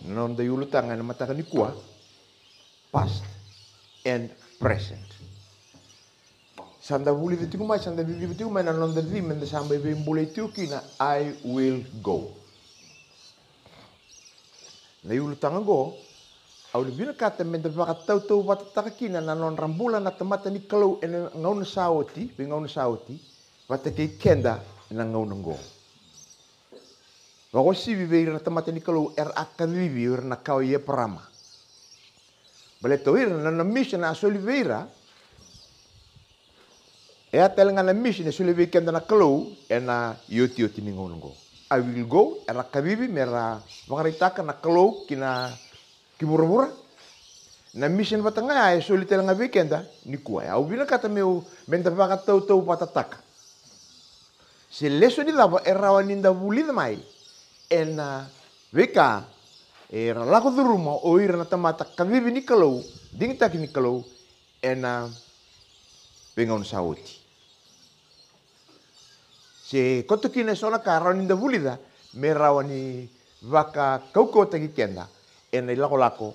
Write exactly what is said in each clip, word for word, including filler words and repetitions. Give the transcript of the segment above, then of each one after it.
Na noda iulutaga ena mataka nikua, past and present. Sa da vulica tiko mai, sa da ciciva tiko mai na noda cima eda sa mai veibulai tiko kina, "I will go." Na iulutaga oqo, au na vinakata meda vakatautauvatataka kina na nodra bula na tamata ni Kalou ena gauna sa oti, veigauna sa oti, vata kei keda ena gauna oqo. Vakauasivi vei ira na tamata ni Kalou era a kacivi, o ira na kawa i Eparama. Baleta o ira na, na mission a soli vei ira, e a tale ga na mission e solia vei keda na Kalou ena iotioti ni gauna oqo. "I will go", era kacivi me ra vakaraitaka na Kalou ki na, ki vuravura. Na mission vata ga ya e soli tale ga vei keda nikua. Au vinakata meu, meda vakatautauvatataka se lesoni cava e rawa ni da vulica mai ena veika era lako curuma o ira na tamata kacivi ni Kalou, digitaki ni Kalou, ena veigauna sa oti. Se koto kina eso na ka rawa ni da vulica me rawa ni vakakaukauataki keda ena ilakolako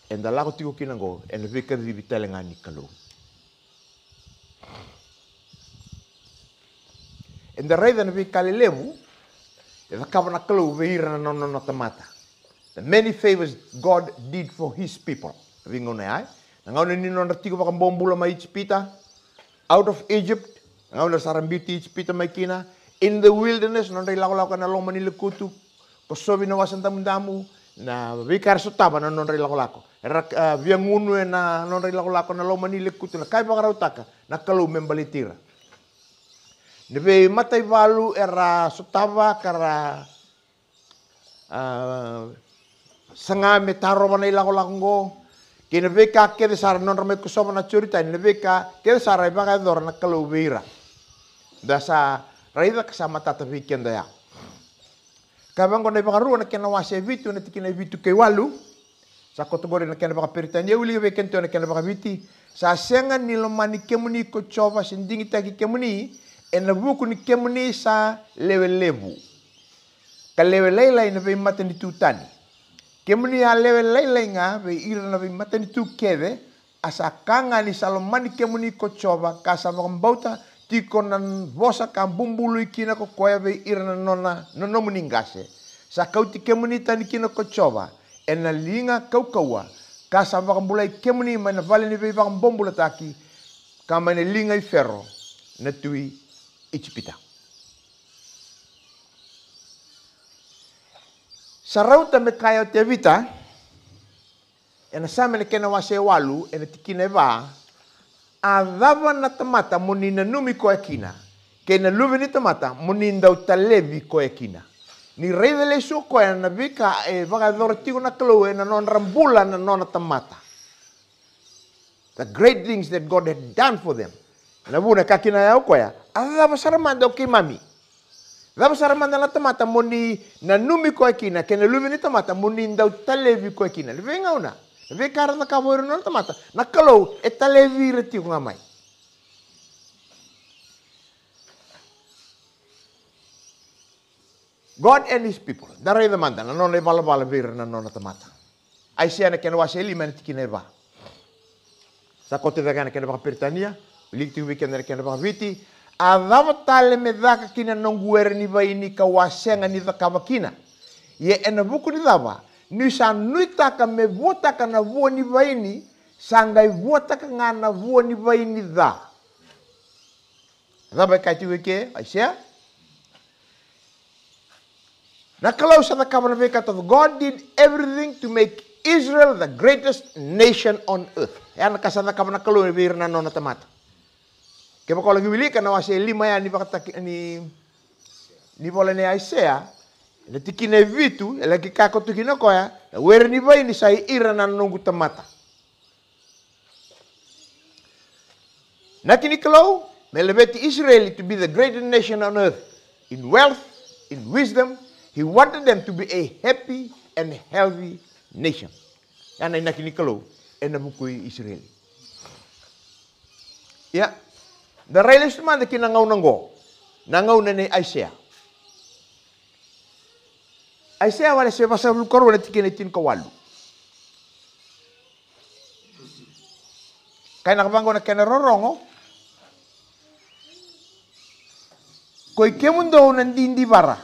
eda lako tiko kina oqo ena veikacivi tale ga ni Kalou. Eda raica na veika lelevu e cakava na Kalou vei ira na nona tamata. The many favors God did for his people. Veigauna ya, na gauna ni nodra tiko vakabobula mai Ijipita, out of Egypt, na gauna sa ra biuti Ijipita mai kina, in the wilderness, nodra ilakolako ena loma ni lekutu, kosovi na Wasa Damudamu, na veika era sotava na nodra ilakolako. Era, ah, via gunu ena nodra ilakolako ena loma ni lekutu, na ka e vakarautaka na Kalou me baleti ira. Na veimataivalu era sotava ka ra, ah, saga me tarova na ilakolako oqo, kei na veika kece sara, nodra mai kosova na Joritani, na veika kece sara e vakayacora na Kalou vei ira. Da sa raica ka sa matata vei keda ya. Ka vaqo na iVakarua na kena wase e vitu, na tikina e vitu kei walu. Sa koto qori na kena vakaperitania, wilika vei keda tu na kena vakaviti. Sa sega ni lomani kemuni ko Jiova, se digitaki kemuni, ena vuku ni kemuni sa lewe levu ka lewe lailai na veimatanitu tani. Kemuni a lewe lailai ga vei ira na veimatanitu kece, a sa ka ga ni sa lomani kemuni ko Jiova, ka sa vakabauta tiko na vosa ka bubului kina ko koya vei ira na nona, na nomuni qase. Sa kauti kemuni tani kina ko Jiova ena liga kaukauwa, ka sa vakabulai kemuni mai na vale ni veivakabobulataki, ka mai na liga i Fero na tui Ijipita. Sa rauta me kaya o Tevita, ena Same na kena wase e walu, ena tikina e va, a cava na tamata mo ni nanumi koya kina, kei na luve ni tamata mo ni dau talevi koya kina? Ni raica lesu o koya na veika e vakayacora tiko na Kalou ena nodra bula na nona tamata. The great things that God had done for them. Na vuna e kaya kina ya o koya, a cava sara mada o keimami? Cava sara mada na tamata mo ni nanumi koya kina, kei na luve ni tamata mo ni dau talevi koya kina? Na veigauna, na veika era cakava o ira na nona tamata, na Kalou e talevi ira tiko ga mai. God and his people. Da raica mada na nona ivalavala vei ira na nona tamata. Aisea na kena wase e lima ena tikina e va. Sa koto cake na kena vakaperitania, wiliki tiko vei keda na kena vakaviti. A cava tale me caka ki na noqu were ni vaini kau a sega ni cakava kina? Ia ena vuku ni cava? Niu sa nuitaka me vuataka na vua ni vaini, sa qai vuataka ga na vua ni vaini ca. Cava e kaya tiko eke Aisea? Na Kalou sa cakava na veika tabu. God did everything to make Israel the greatest nation on earth. Ya na ka sa cakava na Kalou vei ira na nona tamata. Kevaka o laki wilika na wase e lima ya ni vakataki, ni, ni vola nei Aisea, na tikina e vitu, e laki kaya koto kina o koya, na were ni vaini sa i ira na noqu tamata. Inaki ni Kalou me laveti Isireli to be the greatest nation on earth in wealth, in wisdom. He wanted them to be a happy and healthy nation. Ya na inaki ni Kalou ena vuku i Isireli. Ia, da rai lesu mada ki na gauna oqo, na gauna nei Aisea. Aisea wale se vasagavulu karua na tikina e tinikawalu. Kainaka vaqo na kena rorogo. Koi kemudou na didivara,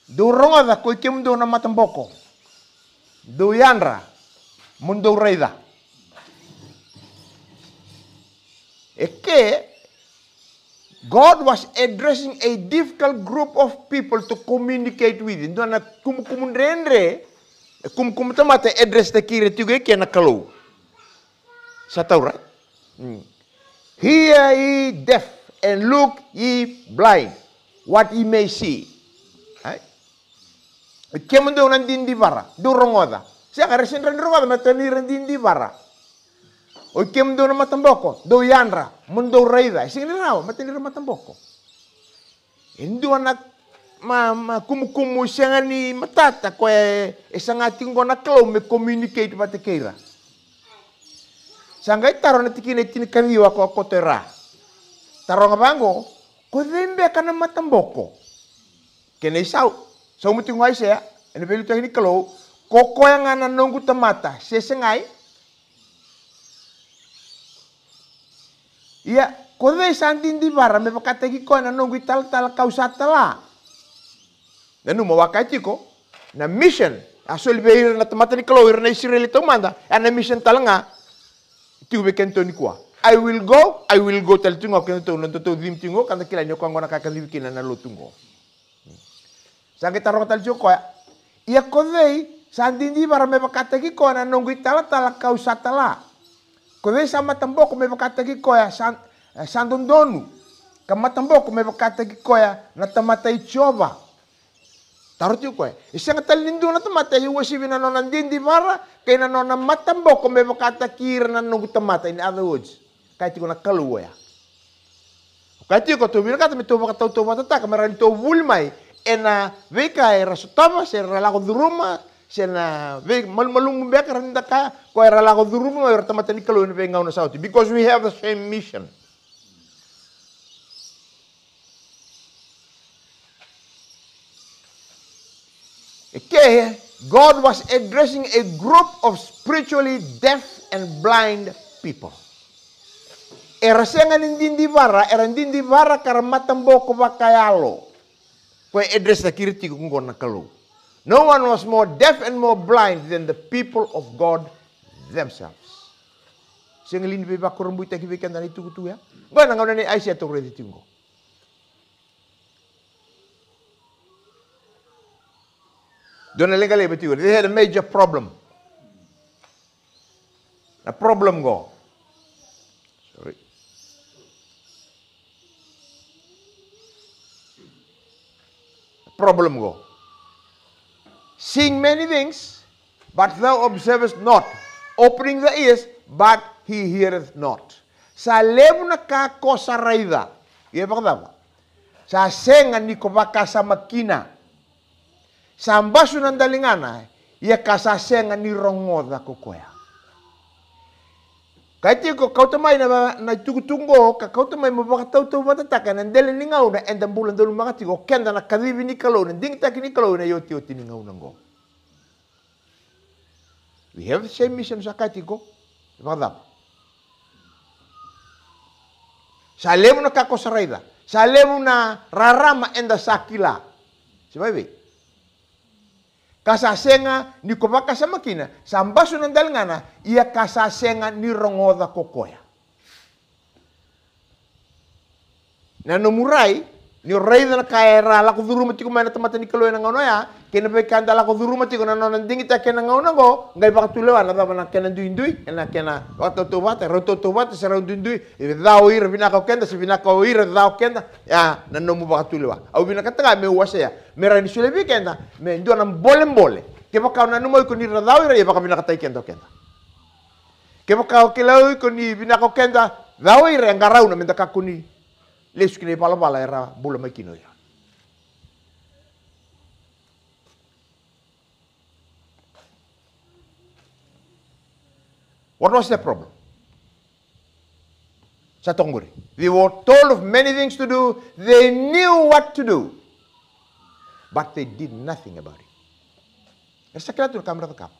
dou rogoca, koi kemudou na mataboko, dou yadra, mo dou raica. E ke, God was addressing a difficult group of people to communicate with. Dua na kumukumu dredre, e kumukumu tamata e address taki ira tiko e ke na Kalou. Sa taura? Mm. Hear ye deaf and look ye blind, what ye may see. Ai? Kemudou na didivara, dou rogoca. Sega, era sega ni rogoca, matani ira didivara. Oi kemudou na mataboko, dou yadra, mo dou raica. E sega ni rawa, matani ira mataboko. E dua na ma, ma kumukumu sega ni matata, koya e saga tiko qo na Kalou me communicate vata kei ira. Sa qai taro na tikina e tinikaciwa ko koto e ra. Taroga vaqo, ko cei beka na mataboko? Kena isau, sauma tiko ga Aisea, ena veiliutaki ni Kalou, ko koya ga na noqu tamata, se segai? Ia, ko cei sa didivara me vakataki koya na noqu italatala kau sa tala? Nanuma, au a kaya tiko, na mission a soli vei ira na tamata ni Kalou, ira na Isireli taumada, a na mission tale ga tiko vei kedatou nikua. I will go, I will go tale tiko ga o kedatou, na nodatou cimi tiko ga, ka da kila ni o koya qo na ka e kacivi kina na lotu qo. Sa qai taroga tale tiko koya. Ia ko cei sa didivara me vakataki koya na noqu italatala kau sa tala? Ko cei sa mataboko me vakataki koya sa, e, sa dodonu, ka mataboko me vakataki koya na tamata i Jiova? Taro tiko koya. E sega tale ni dua na tamata e uasivi na nona didivara kei na nona mataboko me vakataki ira na noqu tamata. In other words, kaya tiko na Kalou oya. Kaya tiko, tou vinakata me tou vakatautauvatataka me rawa ni tou vuli mai ena veika era sotava, se ra lako curuma, se na veimalumalumu beka era ni da kaya, ko era lako curuma mai o ira tamata ni Kalou ena veigauna sa oti. Because we have the same mission. E ke, God was addressing a group of spiritually deaf and blind people. Era sega ni didivara, era didivara ka ra mataboko vakayalo. Ko e address taki ira tiko qo na Kalou. No one was more deaf and more blind than the people of God themselves. Sega li ni veivakurabuitaki vei keda na itukutuku ya? Qo na gauna nei Aisea tou raica tiko qo. Dua na leqa levu tiko. They had a major problem. Na problem qo. Sorry. Problem qo. Seeing many things, but thou observest not. Opening the ears, but he heareth not. Sa levu na ka ko sa raica. Ia vakacava? Sa sega ni ko vakasama kina. Sa basu na daligana, ia ka sa sega ni rogoca ko koya. Kaya tiko, kauta mai na, na itukutuku qo, ka kauta mai mo vakatautauvatataka ena dela ni gauna eda bula donu maka tiko, o keda na kacivi ni Kalou, na digitaki ni Kalou ena iotioti ni gauna qo. We have the same mission, sa kaya tiko. Vakacava? Sa levu na ka ko sa raica. Sa levu na rarama eda sa kila. Se vaivei? Ka sa sega ni ko vakasama kina, sa basu na daligana, ia ka sa sega ni rogoca ko koya. Na nomu rai ni o raica na ka era lako curuma tiko mai na tamata ni Kalou ena gauna oya, kei na veika eda lako curuma tiko na nona digitaki ena gauna oqo, qai vakatulewa na cava na kena duidui ena kena vakatautauvata, rau tautauvata se rau duidui, e ca o ira vinaka o keda se vinaka o ira ca o keda. Ia na nomu vakatulewa. Au vinakata ga meu wasea me rawa ni solia vei keda me dua na bolebole. Kevaka o nanuma o iko ni ra ca o ira, ia vakavinakataki keda o keda. Kevaka o kila o iko ni vinaka o keda ca o ira, e qarauna meda kakua ni lesu ki na ivalavala era bula mai kina o ira. What was the problem? Sa toka qori. They were told of many things to do. They knew what to do. But they did nothing about it. Era sa kila tu na ka mera cakava.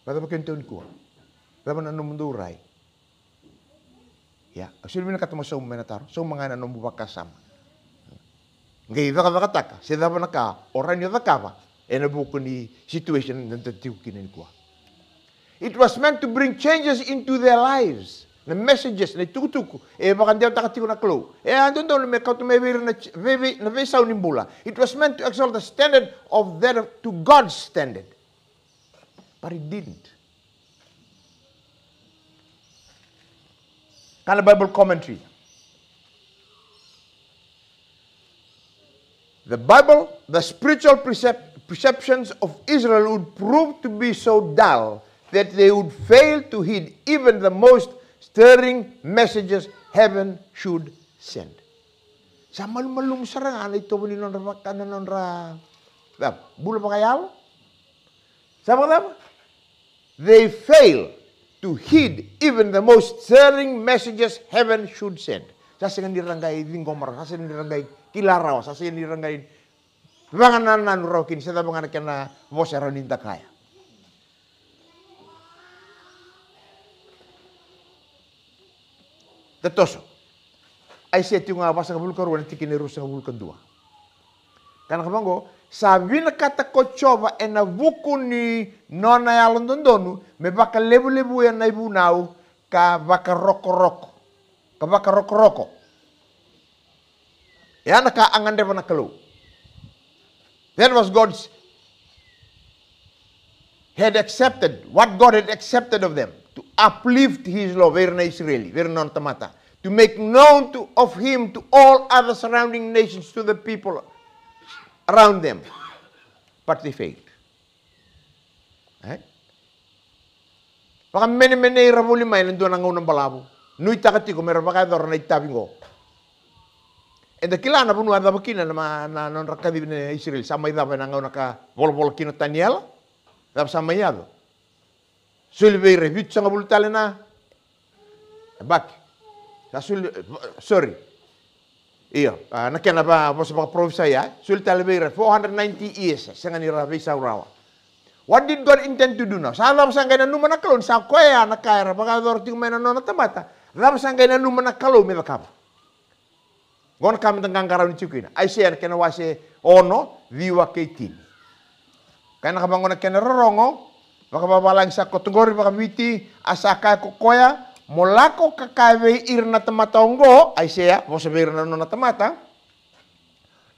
Vacava kemudou nikua? Cava na nomudou rai? Ia, au sega ni vinakata mo sauma mai na taro, sauma ga ena nomu vakasama. Qai cakacakataka se cava na ka o rawa ni o cakava ena vuku ni situation eda tiko kina nikua. It was meant to bring changes into their lives. Na messages, na itukutuku e vakadewataka tiko na Kalou, e a dodonu me kauta mai vei ira na, vei, vei, na veisau ni bula. It was meant to exalt the standard of that, to God's standard. But it didn't. Kaya na Bible commentary, the Bible, the spiritual percep-, perceptions of Israel would prove to be so dull that they would fail to heed even the most stirring messages heaven should send. Sa malumalumu sara ga na itovo ni nodra vaka, na nodra, cava, bula vakayalo. Sa vakacava? They fail to heed even the most stirring messages heaven should send. Sa sega ni ra qai ciqoma rawa, sa sega ni ra qai kila rawa, sa sega ni ra qai vakanananu rawa kina se cava ga na kena vosa e rawa ni da kaya. Da toso. Aisea tiko ga vasagavulu ka rua na tikina e ruasagavulu ka dua. Ka na ka vaqo, sa vinakata ko Jiova ena vuku ni nona yalododonu me vakalevulevuya na ivunau ka vakarokoroko, ka vakarokoroko. E a na ka a gadreva na Kalou. That was God's had accepted, what God had accepted of them, to uplift his law, vei ira na Isireli, vei ira na nona tamata, to make known to, of him to all other surrounding nations, to the people around them. But they failed. Eh? Vakamenemenei ira voli mai na dua na gauna balavu. Nuitaka tiko me ra vakayacora na itavi qo. Eda kila na vanua a cava kina na, na, na nodra kacivi na Isireli. Sa mai cava ena gauna ka volavola kina o Taniela. Cava sa mai yaco? Soli vei ira e vitusagavulu tale na baki. Sa soli, sorry. Io, a, na kena va, vosa vakaparofisai, a, soli tale vei ira four hundred ninety years, sega ni ra veisau rawa. What did God intend to do now? Sa cava sa qai nanuma na Kalou ni sa koya na ka era vakayacora tiko mai na nona tamata? Cava sa qai nanuma na Kalou me cakava? Qo na ka meda qaqarauni tiko kina. Aisea na kena wase ono, ciwa kei tini. Kaya na ka vaqo na kena rorogo vakavavalagi sa koto qori vakaviti, a sa kaya ko koya, mo lako ka kaya vei ira na tamata oqo, Aisea vosa vei ira na nona tamata,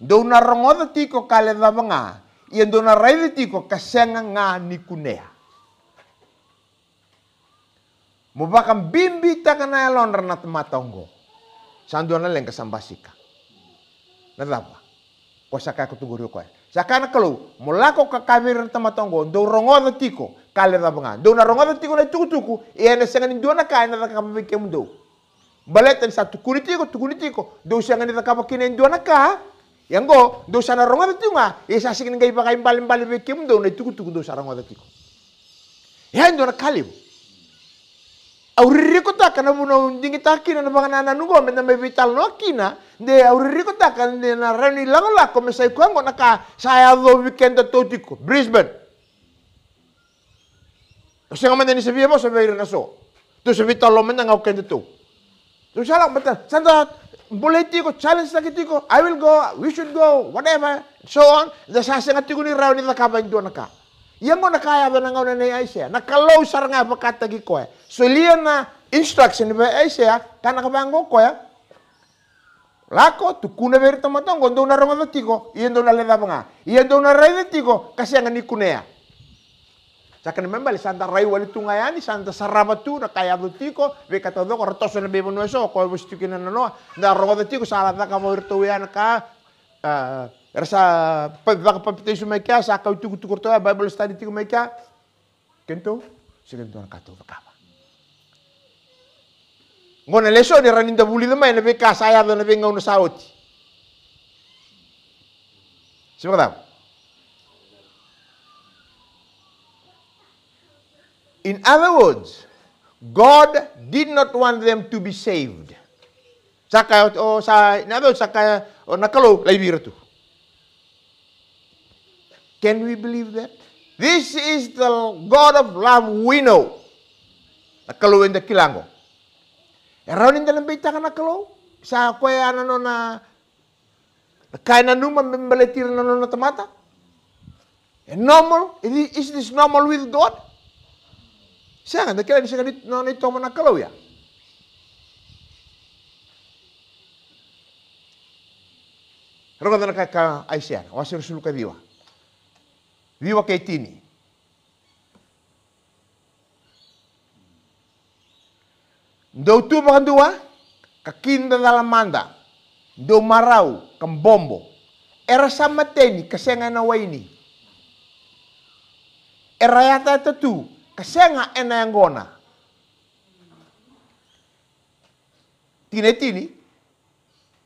dou na rogoca tiko ka lecava ga, ia dou na raica tiko ka sega ga ni kunea. Mo vakabibitaka na yalodra na tamata oqo. Sa dua na leqa sa basika. Na cava? Ko sa kaya ko tu qori o koya. Sa kaya na Kalou, mo lako ka kaya vei ira na tamata oqo, dou rogoca tiko ka lecava ga. Dou na rogoca tiko na itukutuku, ia ena sega ni dua na ka ena cakava vei kemudou. Baleta ni sa tukuni tiko, tukuni tiko, dou sega ni cakava kina e dua na ka. Ia qo, dou sa na rogoca tiko ga, ia sa sega ni qai vakaibalebale vei kemudou na itukutuku dou sa rogoca tiko. Ia e dua na ka levu. Au ririkotaka na vuna au digitaka kina na vakanananu qo meda mai veitalanoa kina, de au ririkotaka de na rawa ni lakolako me sa i koya qo na ka sa yacovi kedatou tiko Brisbane. O sega mada ni sa via vosa vei ira na so. Tou sa veitalanoa mada ga o kedatou. Tou sa lako mada, sa da bolei tiko, challenge taki tiko, I will go, we should go, whatever, so on. Da sa sega tiko ni rawa ni cakava e dua na ka. Ia qo na ka yaco na gauna nei Aisea. Na Kalou sara ga vakataki koya. Solia na instruction vei Aisea, ka na ka vaqo koya. Lako, tukuna vei ira tamata oqo, dou na rogoca tiko, ia dou na lecava ga. Ia dou na raica tiko, ka sega ni kunea. Sa kena me bale, sa da rai wale tu ga yani, sa da sarava tu na ka yaco tiko, veika taucoko, ra toso na veivanua eso, ko vosi tiko kina na noa, da rogoca tiko, sa la cakava o iratou ya na ka, a, era sa pa-, vakapapitaiso mai kea, sa kau tukutuku ratou ya, Bible study tiko mai kea. Kedatou, sega ni dua na ka tou cakava. Qo na lesoni e rawa ni da vulica mai na veika sa yaco na veigauna sa oti. Se vakacava? In other words, God did not want them to be saved. Sa kaya, o, sa, in other words, sa kaya, O na Kalou laivi ira tu. Can we believe that? This is the God of love we know. Na Kalou eda kila qo. E rawa ni da labeitaka na Kalou? Sa koya na nona, na ka e nanuma me baleti ira na nona tamata? E normal? Is this normal with God? Sega, da kila ni sega ni nona itovo na Kalou ya. Rogoca na ka e kaya Aisea, wase ruasagavulu ka ciwa. Ciwa kei tini. Dou tu vakadua ka kidacala mada, dou marau ka bobo. Era sa mateni ka sega ena waini. Era yatayata tu ka sega ena yaqona. Tikina e tini.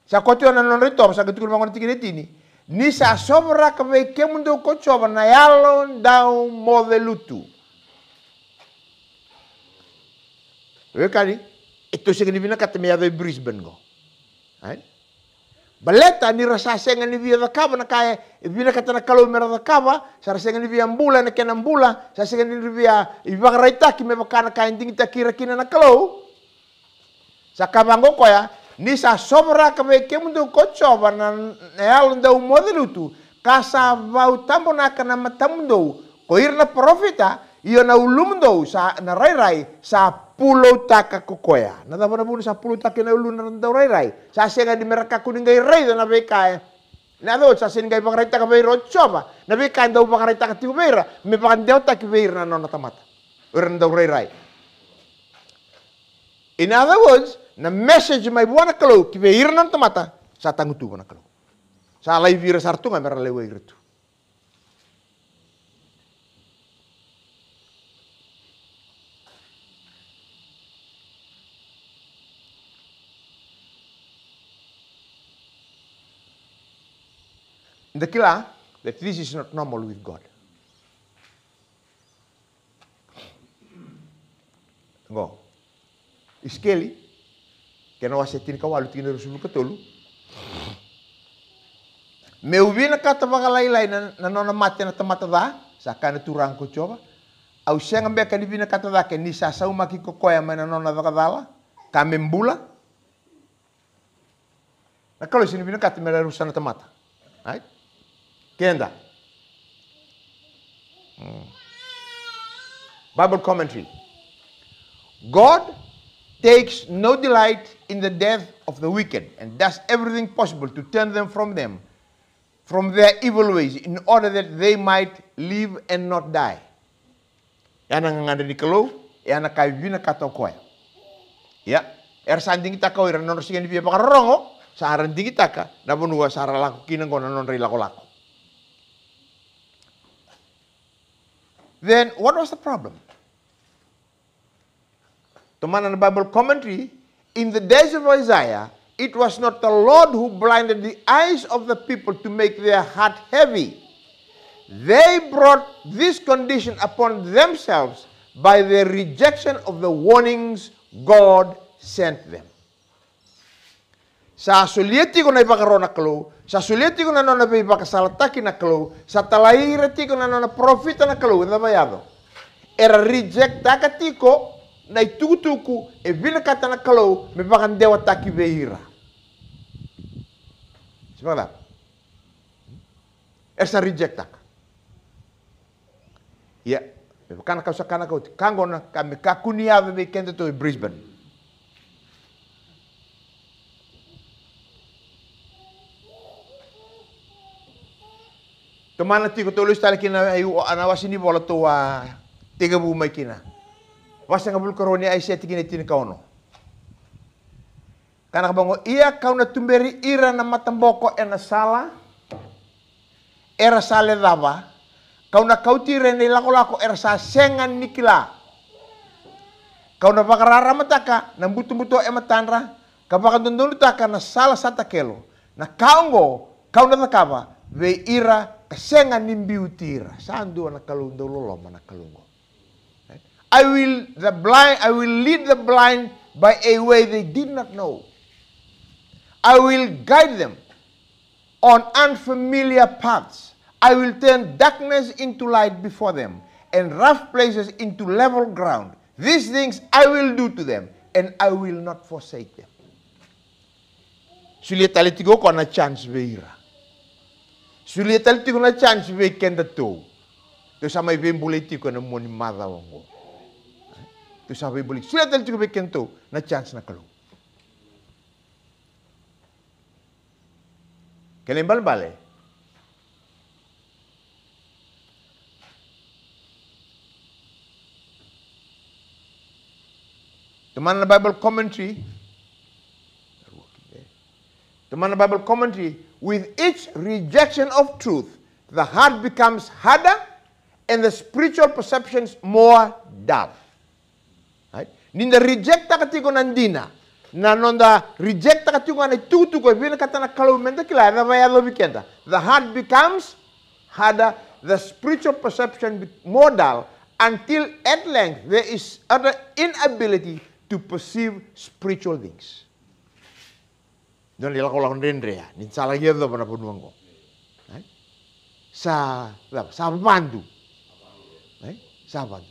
Sa koto na nodra itovo, sa qai tukuna vaqo na tikina e tini. Ni sa sovaraka vei kemudou ko Jiova na yalo dau moce lutu. Veiwekani, e tou sega ni vinakata me yaco i Brisbane qo. Ai? Baleta ni ra sa sega ni via cakava na ka e vinakata na Kalou me ra cakava, sa ra sega ni via bula ena kena bula, sa sega ni via ivakaraitaki me vaka na ka e digitaki ira kina na Kalou. Sa kaya vaqo o koya, ni sa sovaraka vei kemudou ko Jiova na, na yalo dau moce lutu, ka sa vautabonaka na matamudou ko ira na parofita, io na ulumudou sa na rairai sa puloutaka ko koya. Na cava na vuna sa puloutaka na uluna na dau rairai? Sa sega ni me ra kakua ni qai raica na veika e, na yaco sa sega ni qai vakaraitaka vei ira o Jiova na veika e dau vakaraitaka tiko vei ira me vakadewataki vei ira na nona tamata, o ira na dau rairai. In other words, na message mai vua na Kalou ki vei ira na nona tamata sa tagutuva na Kalou. Sa laivi ira sara tu ga me ra lewai ira tu. Da kila that this is not normal with God. Qo. Isikeli, kena wase tinikawalu, tikina ruasagavulu ka tolu. Meu vinakata vakalailai na, na nona mate na tamata ca, sa kaya na Turaga ko Jiova. Au sega beka ni vinakata cake ni sa saumaki ko koya mai na nona caka cala, ka me bula. Na Kalou sega ni vinakata me ra rusa na tamata. Right? Keda. Mm. Bible commentary. God takes no delight in the death of the wicked and does everything possible to turn them from them, from their evil ways, in order that they might live and not die. Ya na gagadre ni Kalou, ya na ka e vinakata o koya. Ia, era sa digitaka o ira na nodra sega ni via vakarorogo, sa ra digitaka na vanua sa ra lako kina qo na nodra ilakolako. Then, what was the problem? Tomana na Bible commentary, in the days of Isaiah, it was not the Lord who blinded the eyes of the people to make their heart heavy. They brought this condition upon themselves by their rejection of the warnings God sent them. Sa solia tiko na ivakaro na Kalou, sa solia tiko na nona veivakasalataki na Kalou, sa talai ira tiko na nona parofita na Kalou, e cava yaco? Era rejectaka tiko na itukutuku e vinakata na Kalou me vakadewataki vei ira. Se vakacava? Era sa rejectaka. Ia, me vaka na kau sa kana kauti, ka qo na ka me kakua ni yaco vei kedatou e Brisbane. Tomana tiko, tou lesu tale kina na wase ni vola tou a tekivu mai kina. Vasagavulu ka rua ni Aisea, tikina e tinikaono. Ka na ka vaqo, ia kau na tuberi ira na mataboko ena sala era sa lecava, kau na kauti ira ena ilakolako era sa sega ni kila. Kau na vakararamataka na butobuto e matadra, ka vakadodonutaka na sala sa takelo. Na ka oqo kau na cakava vei ira ka sega ni biuti ira. Sa dua na Kalou dau loloma na Kalou oqo. I will the blind, I will lead the blind by a way they did not know. I will guide them on unfamiliar paths. I will turn darkness into light before them, and rough places into level ground. These things I will do to them, and I will not forsake them. Solia tale tiko o koya na chance vei ira. Solia tale tiko na chance vei kedatou. Tou sa mai veibulai tiko ena mua ni macawa oqo. Tou sa veibulai. Solia tale tiko vei kedatou na chance na Kalou. Kena ibalebale, Tomana na Bible commentary. Tomana na Bible commentary. With each rejection of truth, the heart becomes harder and the spiritual perceptions more dull. Right? Ni da rejecttaka tiko na dina, na noda rejecttaka tiko ga na itukutuku e vinakata na Kalou meda kila, e cava e yacovi keda? The heart becomes harder, the spiritual perception be- more dull, until at length there is utter inability to perceive spiritual things. Dua na ilakolako dredre ya ni sa laki yacova na vanua oqo. Ai? Sa cava? Sa vadu. Ai? Sa vadu.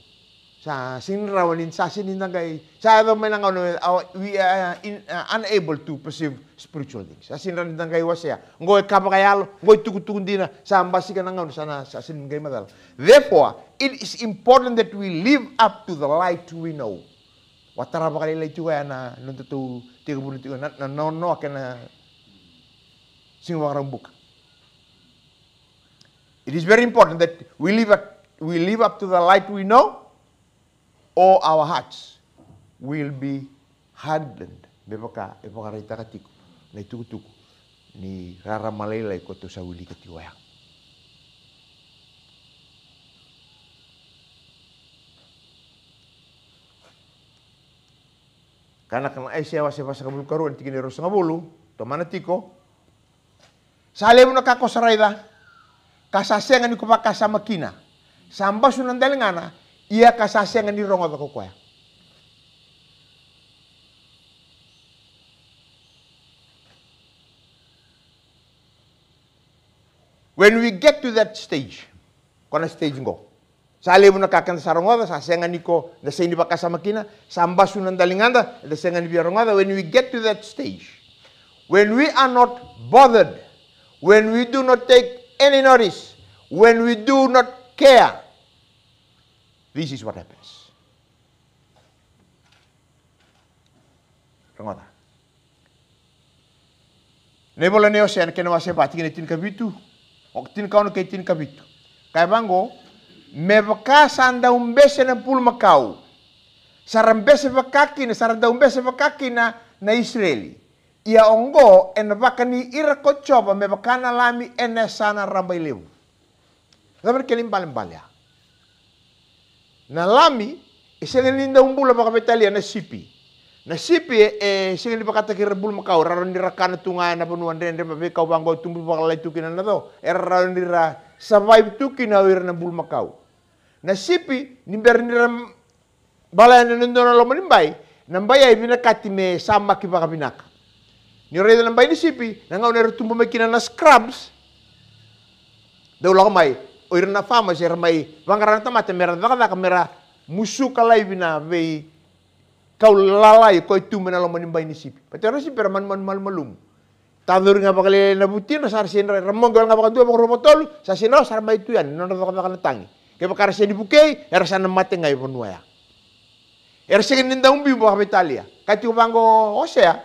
Sa sega ni rawa ni sa sega ni da qai, sa yaco mai na gauna, uh, we are in, uh, unable to perceive spiritual things. Sa sega ni rawa ni da qai wasea. Oqo e ka vakayalo, oqo e tukutuku dina, sa basika na gauna, sa na, sa sega ni qai macala. Therefore, it is important that we live up to the light we know. Vakatara vakalailai tiko ya na nodatou tekivuna tiko na, na nonoa kei na Siga Vakaraubuka. It is very important that we live up, we live up to the light we know, or our hearts will be hardened. Me vaka e vakaraitaka tiko na itukutuku ni rarama lailai ko tou sa wilika tiko ya. Ka na, ka na Aisea wase vasagavulu karua na tikina e ruasagavulu, tomana tiko. Sa levu na ka ko sa raica, ka sa sega ni ko vakasama kina. Sa basu na daligana, ia ka sa sega ni rogoca ko koya. When we get to that stage, ko na stage qo. Sa levu na ka keda sa rogoca, sa sega ni ko, da sega ni vakasama kina, sa basu na daligada, da sega ni via rogoca. When we get to that stage, when we are not bothered, when we do not take any notice, when we do not care, this is what happens. Rogoca. Na ivola nei Osea na kena wase va, tikina e tinikavitu, o tinikaono kei tinikavitu. Kaya vaqo, me vaka sa dau bese na bulumakau, sa ra bese vaka kina, sa ra dau bese vaka kina na Isireli. Ia oqo ena vakani ira ko Jiova me vaka na lami ena yasana rabailevu. Cava na kena ibalebale ya? Na lami e sega ni dau bula vakaveitalia na sipi. Na sipi e, e sega ni vakataki ira bulumakau, era rawa ni ra kana tu ga ena vanua dredre, veikau vaqo e tubu vakalalai tu kina na co, era rawa ni ra survive tu kina o ira na bulumakau. Na sipi, ni bera ni ra bala yani ena dua na loma ni bai, na bai ya e vinakati me samaki vakavinaka. Ni o raica na bai ni sipi, na gauna era tubu mai kina na scrubs, dau lako mai o ira na farmers, era mai vaqara na tamata me ra cakacaka, me ra musuka laivi na veikau lalai ko e tu mai na loma ni bai ni sipi. Baleta o ira na sipi era manumanu malumalumu. Tacori ga vakalailai na vutidra, sa ra sega ni ra, ra moqe wale ga vakadua, vakarua, vakatolu, sa sega ni rawa, sa ra mai tu yani na nodra cakacaka na tagi. Kevaka ra sega ni vukei, era sa na mate ga e vanua ya. Era sega ni dau biu vakaveitalia. Kaya tiko vaqo o Osea,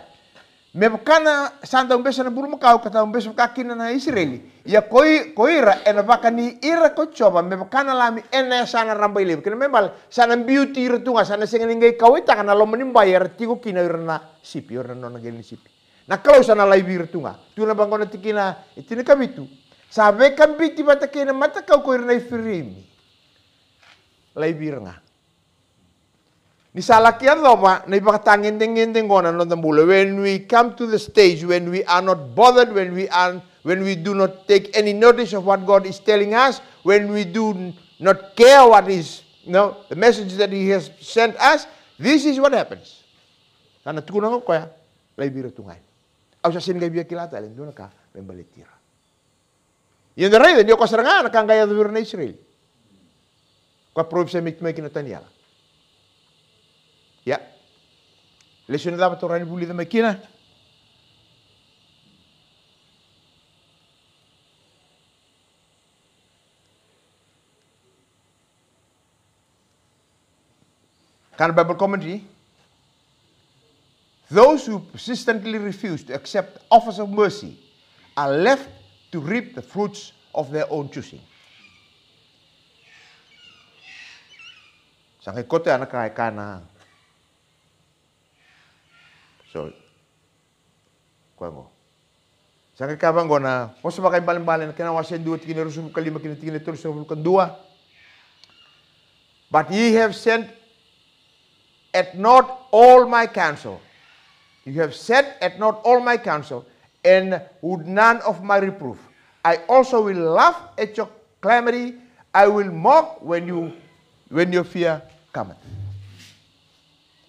me vaka na sa dau bese na bulumakau, ka dau bese vaka kina na Isireli. Ia ko i, ko ira ena vakani ira ko Jiova me vaka na lami ena yasana rabailevu. Kena ibalebale, sa na biuti ira tu ga, sa na sega ni qai kauwaitaka na loma ni bai era tiko kina o ira na sipi, o ira na nona qele ni sipi. Na Kalou sa na laivi ira tu ga. Tukuna vaqo na tikina e tinikavitu, sa veikabiti vata kei na matakau ko ira na Ifireimi. Laivi ira ga. Ni sa laki yacova na ivakatagedegede qo na noda bula, when we come to the stage when we are not bothered, when we are, when we do not take any notice of what God is telling us, when we do not care what is, you know, the message that He has sent us, this is what happens. Sa na tukuna ga o koya, laivi ira tu ga yani. Au sa sega ni qai via kila tale e dua na ka me baleti ira. Ia da raica ni o koya sara ga na ka qai yaco vei ira na Isireli. Koya parofisai mai, mai kina o Taniela. Ia. Lesoni cava tou rawa ni vulica mai kina? Kaya na Bible commentary, those who persistently refuse to accept offers of mercy are left to reap the fruits of their own choosing. Sa qai koto ya na ka e kaya na, sorry. Koya qo. Sa qai kaya vaqo na Vosa Vakaibalebale na kena wase dua, tikina e ruasagavulu ka lima kina tikina e tolusagavulu ka dua. But ye have sent at naught all my counsel. You have set at naught all my counsel, and would none of my reproof. I also will laugh at your calamity. I will mock when you, when your fear cometh.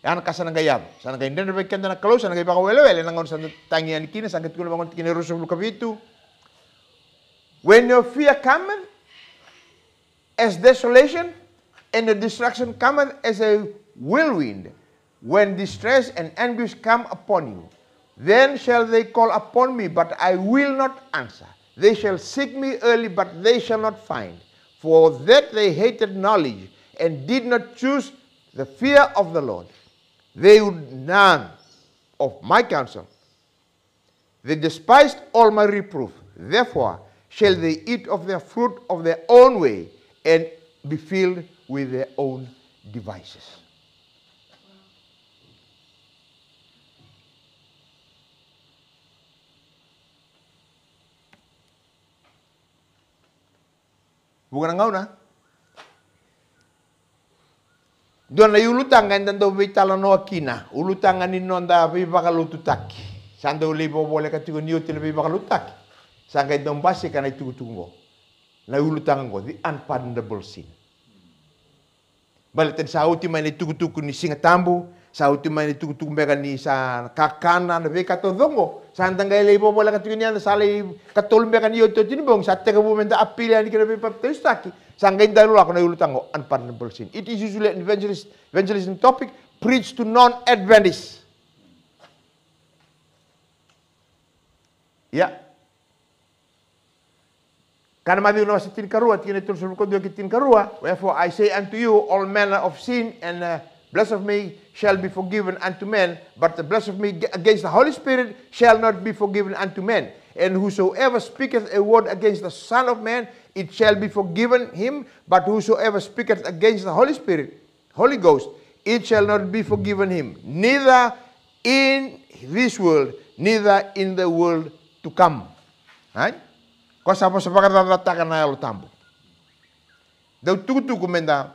Ya na ka sa na qai yaco. Sa na qai dredre vei keda na Kalou, sa na qai vakawelewele na gauna sa da tagi yani kina, sa qai tukuna vaqo na tikina e ruasagavulu ka vitu. When your fear cometh as desolation, and your destruction cometh as a whirlwind, when distress and anguish come upon you, then shall they call upon me, but I will not answer. They shall seek me early, but they shall not find. For that they hated knowledge, and did not choose the fear of the Lord. They would none of my counsel. They despised all my reproof. Therefore shall they eat of their fruit of their own way, and be filled with their own devices. Vuqa na gauna, dua na iulutaga eda dau veitalanoa kina, ulutaga ni noda veivakalotutaki. Sa dau lai vovoleka tiko ni oti na veivakalotutaki, sa qai dau basika na itukutuku qo, na ulutaga qo, the unpardonable sin. Baleta ni sa oti mai na itukutuku ni Siga Tabu, sa oti mai na itukutuku beka ni sa kakana, na veika taucoko qo. Sa da qai lai vovoleka tiko ni yada, sa lai katolu beka ni otioti ni bogi, sa tekivu me da apili yani kina veipapitaisotaki. Sa qai dau lako na iulutaga qo, unpardonable sin. It is usually an evangelist, evangelism topic, preached to non-Adventists. Ia. Kaya na Maciu na wase tinikarua, tikina e tolusagavulu ka dua ki tinikarua. Wherefore I say unto you, all manner of sin and, uh, blasphemy shall be forgiven unto men, but the blasphemy against the Holy Spirit shall not be forgiven unto men. And whosoever speaketh a word against the Son of Man, it shall be forgiven him, but whosoever speaketh against the Holy Spirit, Holy Ghost, it shall not be forgiven him, neither in this world, neither in the world to come. Right? Ko sa vosa vakacacataka na Yalo Tabu. Dau tukutuku me da.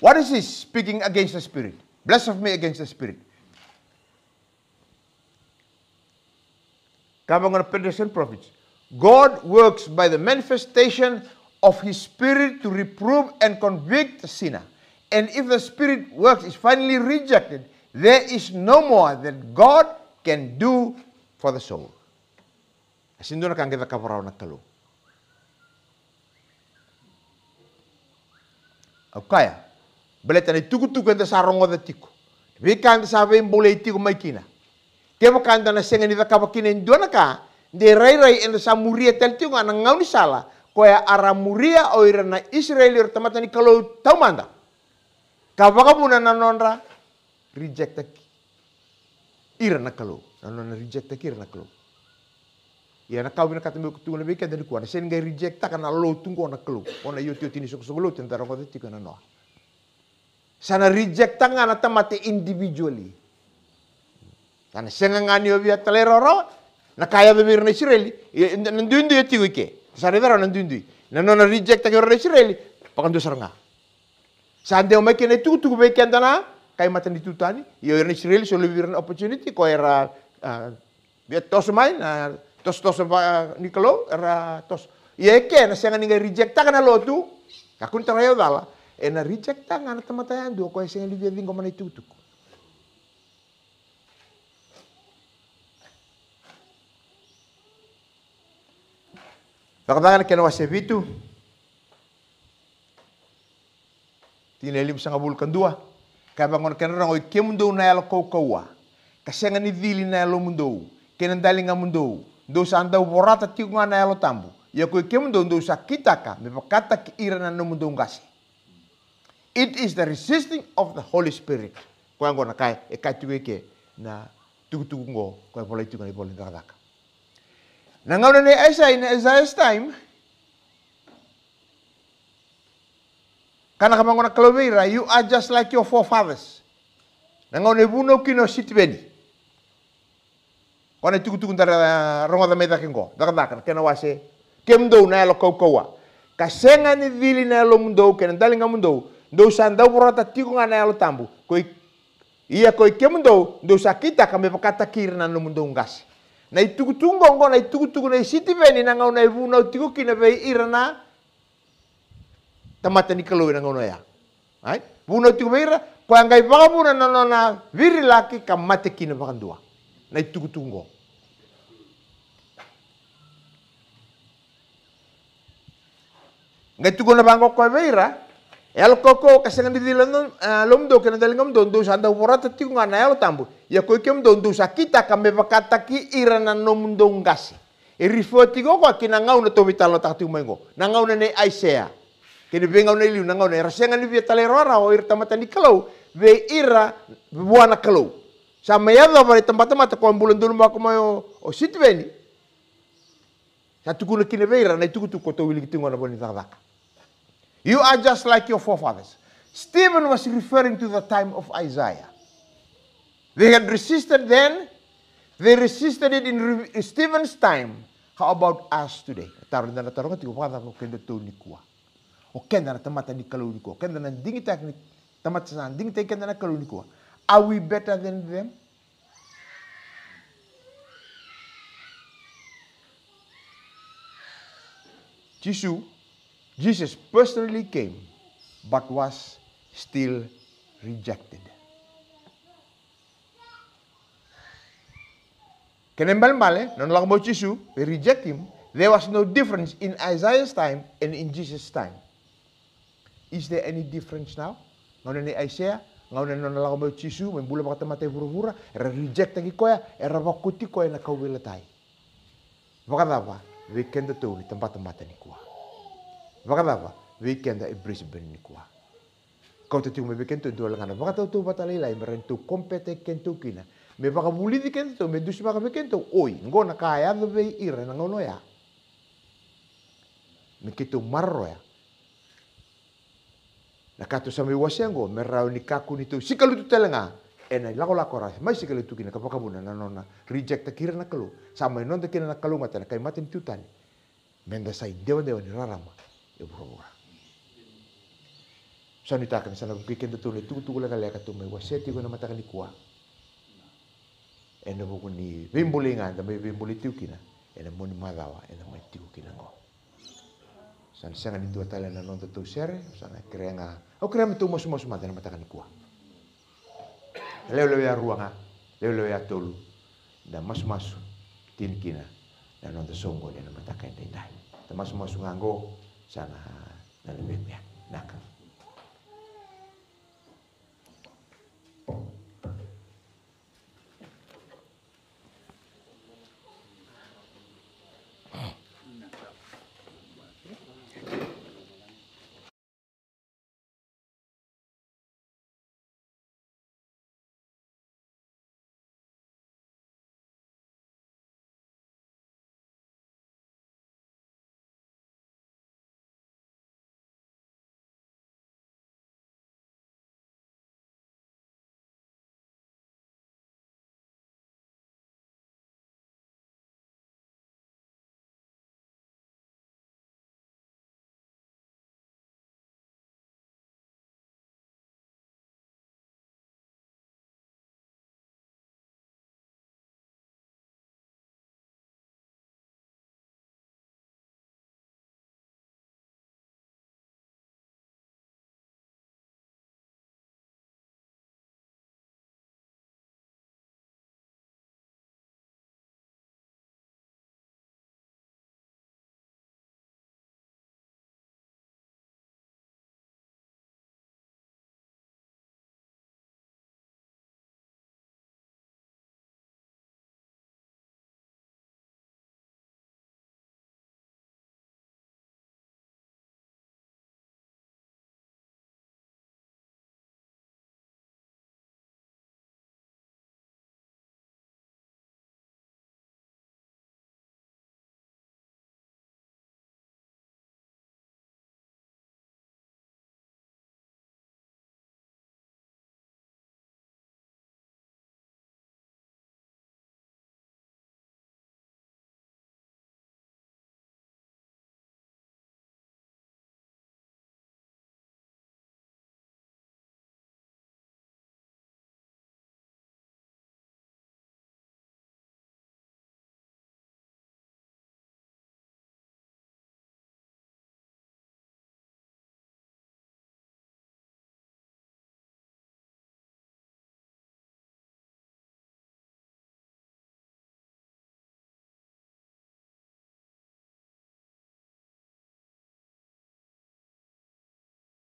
What is this speaking against the Spirit? Blasphemy against the Spirit. Kaya vaqo na Pendragon Prophets, God works by the manifestation of his Spirit to reprove and convict the sinner. And if the Spirit works is finally rejected, there is no more that God can do for the soul. E sega ni dua na ka qai cakava rawa na Kalou. Au kaya, baleta na itukutuku eda sa rogoca tiko, veika eda sa veibolei tiko mai kina. Kevaka eda na sega ni cakava kina e dua na ka, de rairai eda sa muria tale tiko ga na gaunisala koya era a muria o ira na Isireli, o ira tamata ni Kalou taumada. Ka vakavuna na nodra rejectaki ira na Kalou, na nona rejectaki ira na Kalou. Ia na ka au vinakata meu tukuna vei keda nikua, na sega ni qai rejectaka na lotu qo na Kalou. O na iotioti ni soqosoqo lotu eda rogoca tiko ena noa. Sa na rejectaka ga na tamata individually. Sa na sega ga ni o via talairawarawa. Na ka yaco vei ira na Isireli, ia na duidui e tiko i ke. Sa raica rawa na duidui. Na nona rejectaki o ira na Isireli, vakadua sara ga. Sa dewa mai kina itukutuku vei keda na kai matanitu tani. Ia o ira na Isireli, soli vei ira na opportunity, ko era, ah, via toso mai na tosotoso va ni Kalou, era toso. Ia e ke na sega ni qai rejectaka na lotu, kakua ni tarai au cala, ena rejectaka ga na tamata yadua ko e sega ni via ciqoma na itukutuku. Cakacaka na kena wase vitu, tikina e limasagavulu ka dua. Ka vaqo na kena rogo: Oi kemudou na yalo kaukauwa, ka sega ni cili na yalomudou kei na daligamudou, dou sa dau vorata tiko ga na Yalo Tabu. Ia koi kemudou dou sa kitaka me vakataki ira na nomudou qase. It is the resisting of the Holy Spirit. Koya oqo na ka e kaya tiko i ke na tukutuku oqo, koya e volai tiko na ivola ni Cakacaka. Na gauna nei Isaiah, in Isaiah's time, ka na ka vaqo na Kalou vei ira: You are just like your forefathers. Na gauna e vunau kina o Sitiveni. Koya na itukutuku da ra rogoca mai cake oqo, Cakacaka na kena wase: Kemudou na yalo kaukauwa, ka sega ni cili na yalomudou kei na daligamudou, dou sa dau vorata tiko ga na Yalo Tabu. Koi, ia koi kemudou dou sa kitaka me vakataki ira na nomudou qase. Na itukutuku oqo, oqo na itukutuku nei Sitiveni na gauna e vunau tiko kina vei ira na tamata ni Kalou ena gauna oya. Ai? Vunau tiko vei ira, koya qai vakavuna na nona virilaki ka mate kina vakadua. Na itukutuku oqo. Qai tukuna vaqo koya vei ira: Yalo kaukauwa, ka sega ni cili na, e, yalomudou kei na daligamudou, dou sa dau vorata tiko ga na Yalo Tabu. Ia koi kemudou dou sa kitaka me vakataki ira na nomudou qase. E refer tiko o koya ki na gauna tou veitalanoataka tiko mai oqo, na gauna nei Aisea. Kei na veigauna e liu, na gauna era sega ni via talairawarawa o ira tamata ni Kalou vei ira vua na Kalou. Sa mai yacova na itabatamata koya bula donumaka mai o, o Sitiveni. Sa tukuna kina vei ira na itukutuku ko tou wiliki tiko na vola ni Cakacaka. You are just like your forefathers. Stephen was referring to the time of Isaiah. They had resisted then, they resisted it in re-, Stephen's time. How about us today? Taro eda na taroga tiko, vakacava o kedatou nikua? O keda na tamata ni Kalou nikua, o keda na digitaki ni tamata sa digitaki keda na Kalou nikua. Are we better than them? Jisu, Jesus personally came but was still rejected. Kena ibalebale, na nona lako mai o Jisu, they reject him. There was no difference in Isaiah's time and in Jesus' time. Is there any difference now? Gauna nei Aisea, gauna ni nona lako mai o Jisu me bula vakatamata e vuravura, era rejectaki koya, era vakoti koya ena kauveilatai. Vakacava vei kedatou ni tabatamata nikua? Vakacava vei keda e Brisbane nikua? Kauta tiko mai vei kedatou e dua wale ga na vakatautauvata lailai me rawa ni tou compare-taki kedatou kina, me vakavulici kedatou, me dusimaka vei kedatou: Oi, oqo na ka a yaco vei ira ena gauna oya. Me keitou maroroya na ka tou sa mai wasea oqo, me rawa ni kakua ni tou sikalutu tale ga ena ilakolako era mai sikalutu kina ka vakavuna na nona reject-taki ira na Kalou. Sa mai noda kina na kalougata ena kai matanitu tani, meda sa idewadewa ni rarama e vuravura. Sa nuitaka ni sa na vukei kedatou na itukutuku lekaleka tou mai wasea tiko ena mataka nikua, ena vuku ni veibolei ga eda mai veibolei tiko kina ena mua ni macawa eda mai tiko kina oqo. Sa na sega ni dua tale na nodatou sere, sa na kerea ga, au kerea me tou masumasu mada ena mataka nikua. Lewe, lewe ya rua ga, lewe, lewe ya tolu, da masumasu tini kina na noda soqoni ena mataka edaidai. Da masumasu ga oqo, sa na, na levemu ya. Naka.